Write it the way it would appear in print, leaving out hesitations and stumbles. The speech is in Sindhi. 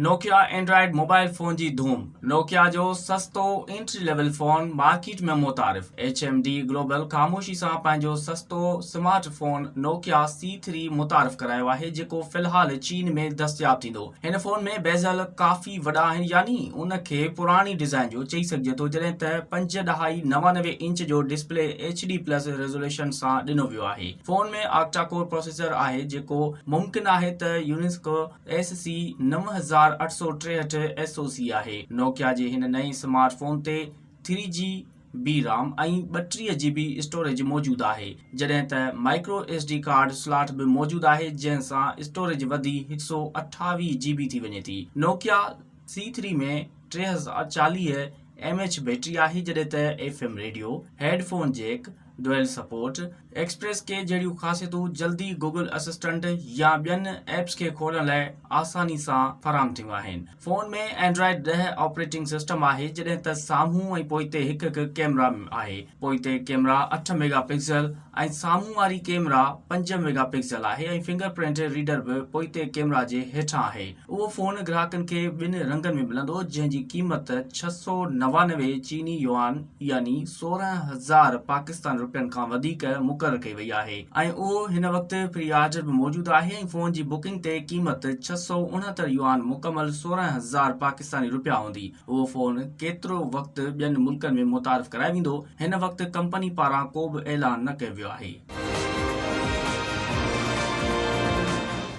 نوڪيا اينڊرائيڊ موبائل فون جي ڌوم، نوڪيا جو سستو انٽري ليول فون مارڪيٽ ۾ متعارف، ايڇ ايم ڊي گلوبل خاموشي سان پنهنجو سستو smart phone Nokia C three متعارف ڪرايو آهي جيڪو في الحال چين ۾ دستياب ٿيندو. هن فون ۾ بيزل ڪافي وڏا آهن يعني ان کي پراڻي ڊزائن جو چئي سگهجي ٿو جڏهن ته پنج ڏهائي 99 انچ جو display H D plus resolution سان ڏنو ويو آهي. فون ۾ آڪٽا ڪور پروسيسر آهي جيڪو ممڪن آهي ته يونيسڪ ايس سي 9863 ايس او سي آهي. نوڪيا جي هن نئين سمارٽ فون تي ٿري جي بي رام ۽ 32 جي بي اسٽوريج موجود آهي جڏهن ته micro S D card slot به موجود آهي جنهن سان اسٽوريج وڌي 128 جي بي ٿي وڃي ٿي. نوڪيا سي ٿري ۾ 3040 ايم ايڇ بيٽري آهي جڏهن ته F M radio, headphone jack, dual support, express key جهڙيون خاصيتون جلدي گوگل اسسٽنٽ يا ٻين ايپس کي کولڻ لاء آساني سان فراهم ٿيون آهن. فون ۾ اينڊرائيڊ 10 آپريٽنگ سسٽم آهي جڏهن ته سامهون ۽ پوئتي هڪ هڪ ڪيمرا آهي. پوئتي ڪيمرا اٺ ميگا پڪسل ۽ سامهون واري ڪيمرا پنج ميگا پڪسل آهي ۽ فنگر پرنٽ ريڊر به پوئتي ڪيمرا جي هيٺان آهي. اهو فون گراهڪن کي ٻن رنگن ۾ ملندو جنهن جي قيمت 699 چيني يوآن يعني 16,000 پاڪستاني رپين کان وڌيڪ مقرر ڪئي وئي آهي ۽ اهو هن وقت پري آرڊر به موجود آهي ۽ فون جي بڪنگ تي قيمت 669 يوآن مڪمل 16,000 پاڪستاني رپيا هوندي. اهو فون ڪيترو وقت ٻين ملڪن ۾ متعارف ڪرايو ويندو هن وقت ڪمپني پاران ڪو به اعلان نه ڪيو ويو آهي.